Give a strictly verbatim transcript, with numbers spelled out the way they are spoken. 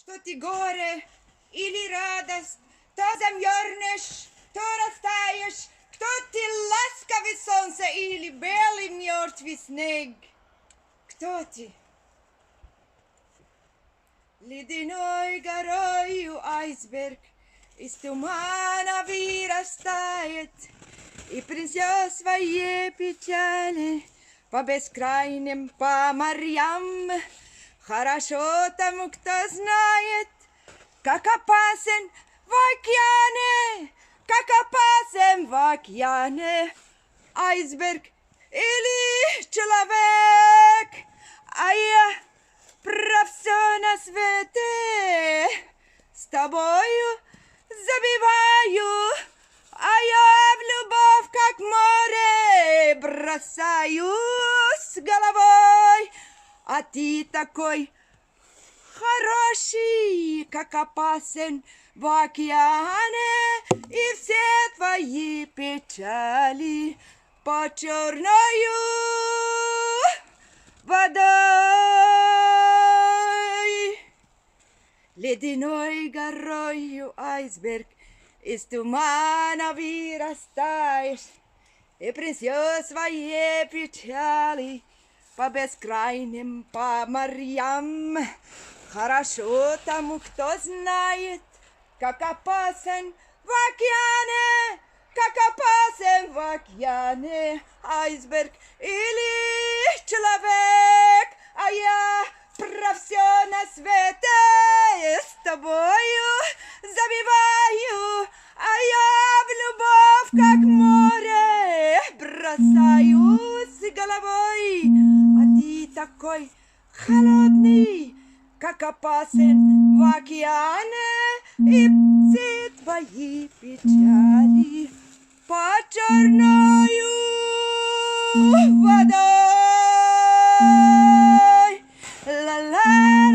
Кто ты, горе, или радость, кто замёрзаешь, кто растаешь, кто ты, ласковый солнце, или белый мёртвый снег? Кто ты? Ледяной горою айсберг из тумана вырастает и принесёт свои печали по бескрайним, по морям. Хорошо тому, кто знает, как опасен в океане, как опасен в океане айсберг или человек. А я про всё на свете с тобою забываю, а я в любовь, как море, бросаюсь головой. А ты такой хороший, как опасен в океане, и все твои печали под чёрною водой. Ледяной горою айсберг из тумана вырастаешь и принесёт свои печали по бескрайним, по морям. Хорошо тому, кто знает, как опасен в океане, как опасен в океане айсберг или человек. А я про всё на свете с тобою забываю, а я в любовь, как море, бросаюсь головой. А ты такой холодный, как опасен в океане, и все твои печали под чёрною водой. Ла-ла.